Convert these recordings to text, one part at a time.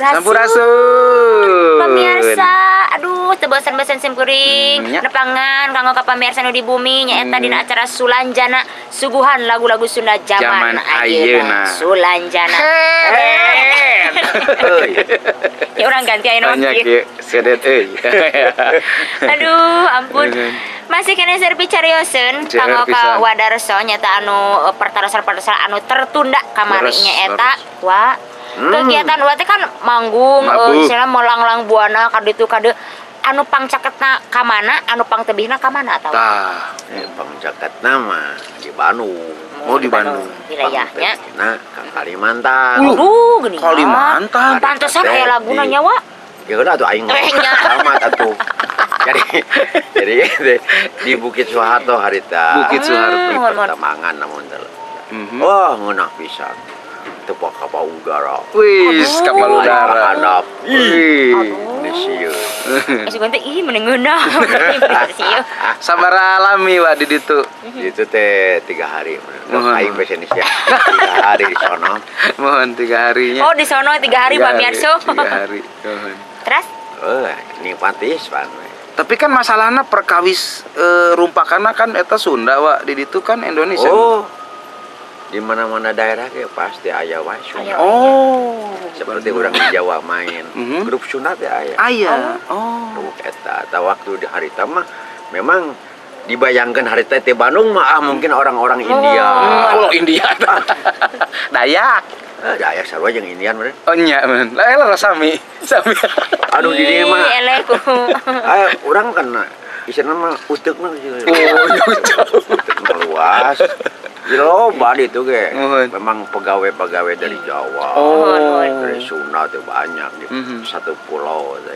Sampurasun. Sampurasun. Pemirsa, aduh, teu bosan-bosan sim kuring nepangan kanggo ka pamirsa nu di bumi nyaeta dina acara Sulanjana, suguhan lagu-lagu Sunda zaman Zaman ayeuna. ayeuna. Sulanjana. Heret. Euy. Ya urang ganti ayeuna mah Banyak kieu. ya, sedet euy. Aduh, ampun. Aduh. Masih keneh serpi carioseun Seueur kanggo ka pisan. Wa Darso nyata anu pertarosan-pertarosan anu tertunda kamari Leres, nyaeta wa kegiatan wa teh kan manggung, Mabuk. Istilahna melanglang buana ka ditu ka dieu, anu pangcaketna ka mana, anu pangtebihna ka mana atawa? Tah. Pangcaketna mah di Bandung. Oh, di Bandung. Wilayahnya. Nah, ke Kalimantan. Uluh. Aduh, geuning. Kalimantan. Pantesan aya laguna Di- nya, Wa. Ya udah tuh aing Eh, nya. sama atuh. Jadi di Bukit Soeharto harita. Bukit Soeharto. Di Mohon, mohon. pertambangan namun teh. Mhm. Wah, ngeunah pisan. Teu kapal udara. Wis, Aduh. kapal udara. Handap. Wih. Ini sieun. Sugan teh ih mending ngeunah. Sieun. Sabaraha lami wa di ditu? Itu teh 3 hari. Mohon. Aing bahasa Indonesia. 3 hari di sono. Mohon 3 harinya. Oh, di sono 3 hari, Tiga pamirsa. 3 hari. Mohon. Terus. Eh, nikmati pan. Tapi kan masalahnya perkawis rumpakana kan eta Sunda wa di ditu kan Indonesia. Oh. Di mana-mana daerah ge pasti aya wae Sunda. Aya. Oh. Seperti orang di Jawa main grup Sunda teh aya. Aya. Oh. Grup eta eta waktu di harita mah memang dibayangkan harita teh Bandung mah ah, mungkin orang-orang India. Oh, India. Dayak. Eh, Dayak sarua jeung Indian bener. Oh nya, men. Lah lah sami. Sami. Aduh di dieu mah Ih, eleh ku. eh urang kan istilahna mah uteukna gitu. Oh, jauh. Uteukna luas. Di loba di itu ge. Mohon. Memang pegawai-pegawai dari Jawa. Oh. Dari Sunda tuh banyak di satu pulau teh.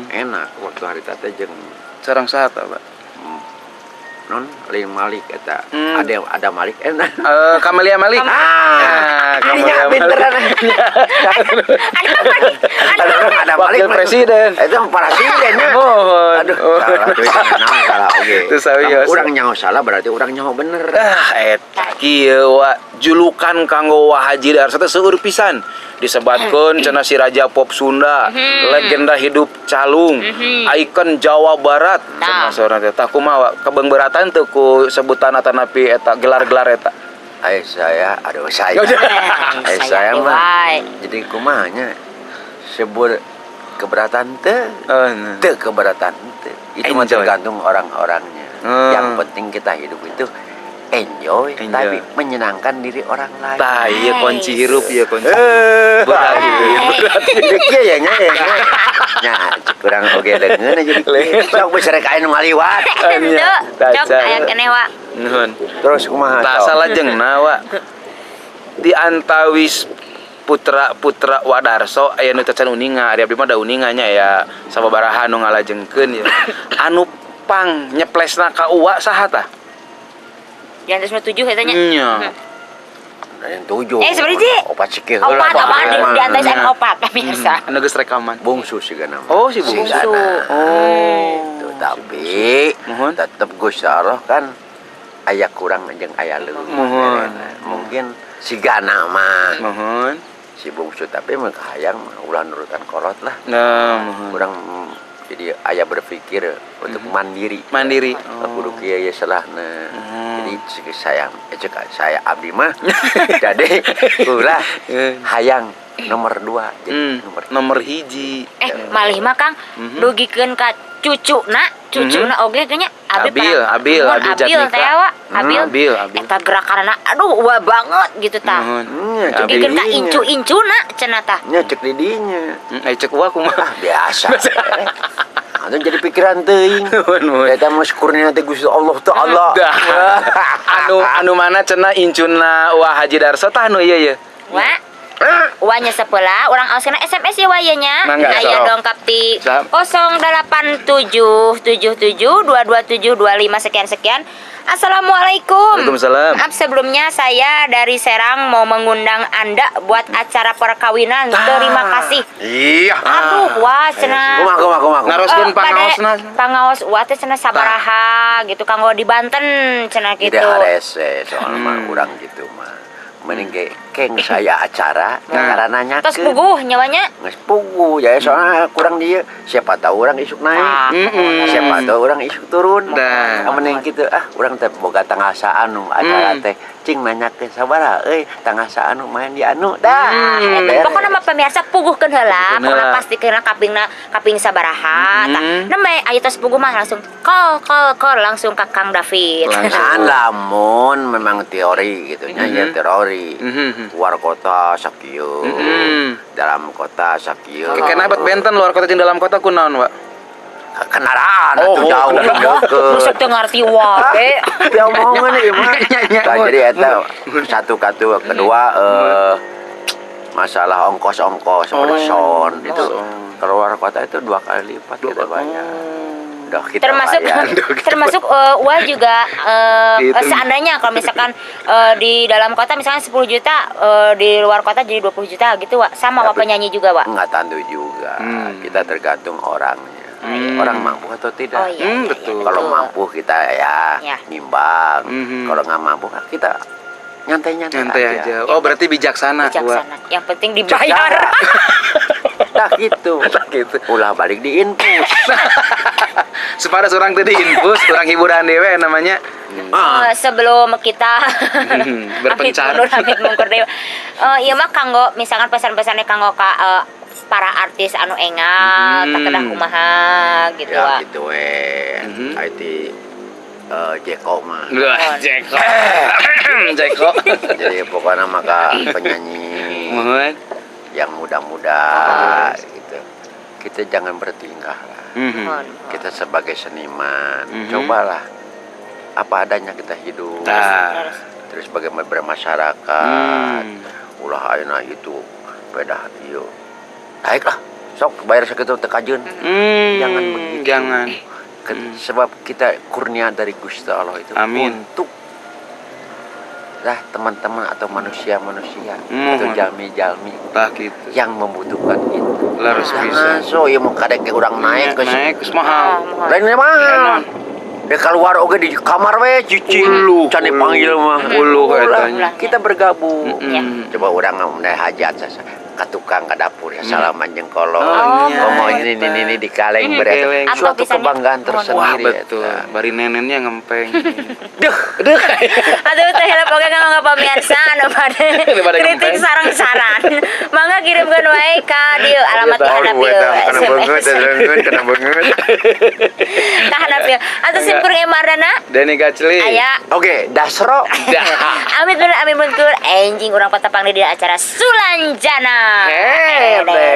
Enak waktu harita teh jeung Sareng saha tah, Pak? Non lain Malik eta. Ada Malik enak. Eh, Kamelia Malik. Ah, Ah, nya Kamelia Malik. pinteran. Ada apa nih? Ada apa? Ada Malik Wakil presiden. Itu presiden ya. Mohon. Aduh, salah tuh, nah, salah oke. Itu sawios. Urang nyaho salah berarti urang nyaho bener. Ah, eta kieu wa julukan kanggo Wa Haji Darso teh seueur pisan. Disebatkeun cenah si Raja Pop Sunda, legenda hidup Calung, ikon Jawa Barat. Nah. Cenah saurna teh. Tah kumaha wa kebeungbeuratan teu ku sebutan atanapi eta gelar-gelar eta? Ay saya, aduh saya. Eh, Ay saya mah. wae. Jadi kumahanya sebut keberatan teh, Oh, nah. teu keberatan teu. Itu mah Enjoy. tergantung orang-orangnya. Yang penting kita hidup itu enjoy, Enjoy. tapi menyenangkan diri orang lain. Tah, ieu kunci hirup ieu kunci. Eh, Berat Hai. berat. Jadi kieu ya nya ya. Nya. Nya, cek urang oge leungeun jadi kieu. Sok geus rek aya nu ngaliwat. Henteu. Cok Tacan. aya keneh wa. Nuhun. Terus kumaha? Tah sok? salajengna wa di antawis putra-putra Wadarso aya nu tacan uninga, ari abdi mah da uninganya ya sababaraha nu ngalajengkeun ya. Anu pang nyeplesna ka uwa saha tah? Jangan tujuh eta nya. Nya. Yang tujuh. Eh, sebenarnya sih, Opat sikih heula. Opat apaan di atas Nya. opat pemirsa. Anu geus rekaman. Bungsu sih nama. Oh, si bungsu. Sigana. Oh. Itu, tapi Mohon. tetep Gusti Allah kan aya kurang jeung aya leuwih. Mohon. Mungkin sigana mah Mohon. si bungsu tapi mah kahayang mah ulah nurutan kolot lah. Nah, mohon. Kurang jadi aya berpikir untuk mandiri. Mandiri. Oh. Kudu kieu ye salahna. Hmm. Jadi cek saya cek saya abdi mah jadi ulah hayang nomor 2 jadi nomor Nomor hiji. Eh, malih mah Kang dugikeun ka cucuna, cucuna oge kayaknya Abi Abil, pernah- Abil, Mun Abil Abil Jatnika. teh wa, Abil. Abil, Abil. Eta gerakanna aduh wah banget gitu tah. Mohon. Nya, cek Dugikeun ka didinya. incu-incuna cenah tah. Nya cek didinya. Eh cek uwa kumaha? Ah, biasa. Atuh jadi pikiran teuing. Mohon, mohon. Eta mah syukurnya teh Gusti Allah Ta'ala. Dah. Anu anu mana cenah incuna Wa Haji Darso tah anu ieu ye. Wa. Wanya sebelah urang aoskeun SMS ya wa nya. Mangga, Aya sok. dongkap ti Sap. 0877722725 sekian sekian. Assalamualaikum. Waalaikumsalam. Maaf sebelumnya saya dari Serang mau mengundang Anda buat acara perkawinan. Terima kasih. Iya. Aduh, wah cenah. Kumaha kumaha kumaha. Naroskeun Eh, bade pangaosna. Pangaos wah teh cenah sabaraha gitu kanggo di Banten cenah gitu. Tidak harese soalnya mah urang gitu mah. Mending ge Keng saya acara Nah. karena nanya. Tos puguh nyawanya. Geus puguh ya, soalnya kurang dia, siapa tahu orang isuk naik, siapa tahu orang isuk turun. Dah. Mending gitu, ah, urang teh boga tanggal saanu acara teh, cing nanyakeun sabaraha euy tanggal saanu main di anu dah. Eta pokokna mah pemirsa puguhkeun heula, Puguhkeun pokona heula. Pastikeun kapingna kaping sabaraha. Tah, nembe aya tos puguh mah langsung call call call langsung ke Kang David. Langsung. Nah, lamun memang teori gitu nya, ya teori. Luar kota sakieu, dalam kota sakieu. Kenapa benten luar kota jeung dalam kota kunaon, Pak? Kendaraan Oh, atuh oh, jauh kendaraan. deket. Rusuk teu ngarti wae. Ya omongan ieu mah. Nya, nya, Nah, mun. jadi eta satu katu, kedua masalah ongkos-ongkos seperti sound itu keluar kota itu dua kali lipat kita bayar. Udah kita Termasuk bayar. termasuk Wah juga Itu. seandainya kalau misalkan di dalam kota misalnya 10 juta, di luar kota jadi 20 juta gitu, Wak. Sama Wak Tapi- penyanyi juga, Wak. Enggak tentu juga. Kita tergantung orangnya. Orang mampu atau tidak. Oh iya. Hmm, iya, betul. iya, Kalau mampu kita ya ngimbang. Kalau nggak mampu ah, kita nyantai-nyantai Nyantai aja. Oh, berarti bijaksana, Wak. Bijaksana. Yang penting dibayar. Nah gitu. Tah gitu. Ulah balik di infus. Sepada orang tadi infus, orang hiburan dewe namanya. Ah. Sebelum kita Berpencar. Amit mundur, amit mungkur deui. Ieu mah kanggo misalkan pesan-pesannya kanggo ka para artis anu engal, tak kedah kumaha gitu, Ya Wak. gitu we. IT Jeko mah. Wah, Jeko. Jeko. Jadi pokoknya maka penyanyi Mohon. yang muda-muda gitu. Kita jangan bertingkah lah. Mohon. Kita sebagai seniman, cobalah apa adanya kita hidup. Tah. Terus. Terus bagaimana bermasyarakat. Ulah ayeuna itu beda ieu. Naik lah. Sok bayar segitu teu kajeun. Jangan begitu. Jangan. Sebab kita kurnia dari Gusti Allah itu Amin. untuk lah teman-teman atau manusia-manusia atau jalmi-jalmi Tah gitu. yang membutuhkan itu. Harus bisa. Jangan so ieu mau kadek ge urang naik ke Naik geus mahal. Oh, mohon. Lain mahal. Enak. Dia keluar oge di kamar we cicing. Uluh, Can dipanggil mah. Uluh Ulah, etanya. kita bergabung. Ya. Coba urang ngomong hajat sasa ka tukang ka dapur ya salaman jeung kolot. Oh, iya. Ngomong ini di kaleng beres. Kaleng. Atau Suatu misalnya- kebanggaan Wah, tersendiri betul. eta. Bari nenennya ngempeng. Duh, Duh. Aduh, teh hilap oge kanggo pamirsa anu bade Anu bade kritik ngempeng. sareng saran. Mangga kirimkeun wae ka dieu alamat di handap ieu. kena banget, SMS. kena banget. Ka handap ieu. Atuh sim kuring Emardana. Denny Gacli. Aya. Oke, dasro. Dah. Amit bener amit mundur. Enjing urang patepang di acara Sulanjana. Hei, Deh.